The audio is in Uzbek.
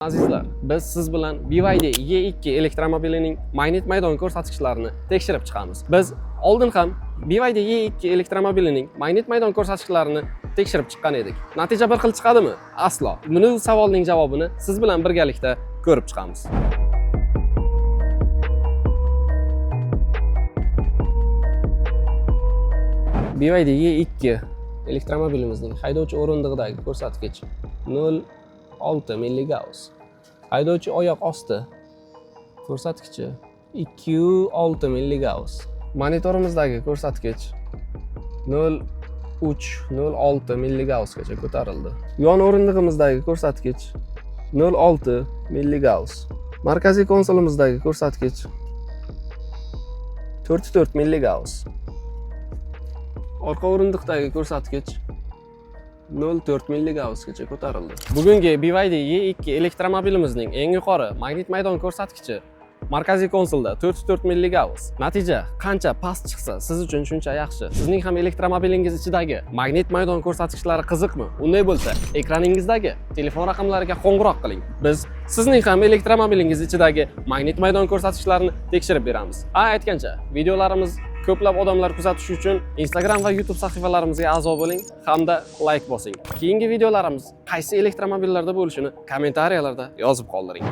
Azizlar, biz siz bilan BYD E2 elektromobilining magnit maydon ko'rsatkichlarini tekshirib chiqamiz. Biz oldin ham BYD E2 elektromobilining magnit maydon ko'rsatkichlarini tekshirib chiqqan edik. Natija bir xil chiqadimi? Aslo. Buni savolning javobini siz bilan birgalikda ko'rib chiqamiz. BYD E2 elektromobilimizning haydovchi o'rindig'idagi ko'rsatkich 0.6 milligauss. Haydovchi oyoq osti ko'rsatkichi 2.6 milligauss. Monitorimizdagi ko'rsatkich 0.3 0.6 milligaussgacha ko'tarildi. Yon o'rindig'imizdagi ko'rsatkich 0.6 milligauss. Markaziy konsolimizdagi ko'rsatkich 4.4 milligauss. Orqa o'rindiqdagi ko'rsatkich 0.4 milligaussgacha ko'tarildi. Bugungi BYD E2 elektromobilimizning eng yuqori magnit maydon ko'rsatkichi markaziy konsolda 4.4 milligauss. Natija qancha past chiqsa, siz uchun shuncha yaxshi. Sizning ham elektromobilingiz ichidagi magnit maydon ko'rsatkichlari qiziqmi? Unday bo'lsa, ekraningizdagi telefon raqamlariga qo'ng'iroq qiling. Biz sizning ham elektromobilingiz ichidagi magnit maydon ko'rsatkichlarini tekshirib beramiz. A aytgancha, videolarimiz ko'plab odamlar kuzatishi uchun Instagram va YouTube sahifalarimizga a'zo bo'ling hamda like bosing. Keyingi videolarimiz qaysi elektromobillarda bo'lishini kommentariyalarda yozib qoldiring.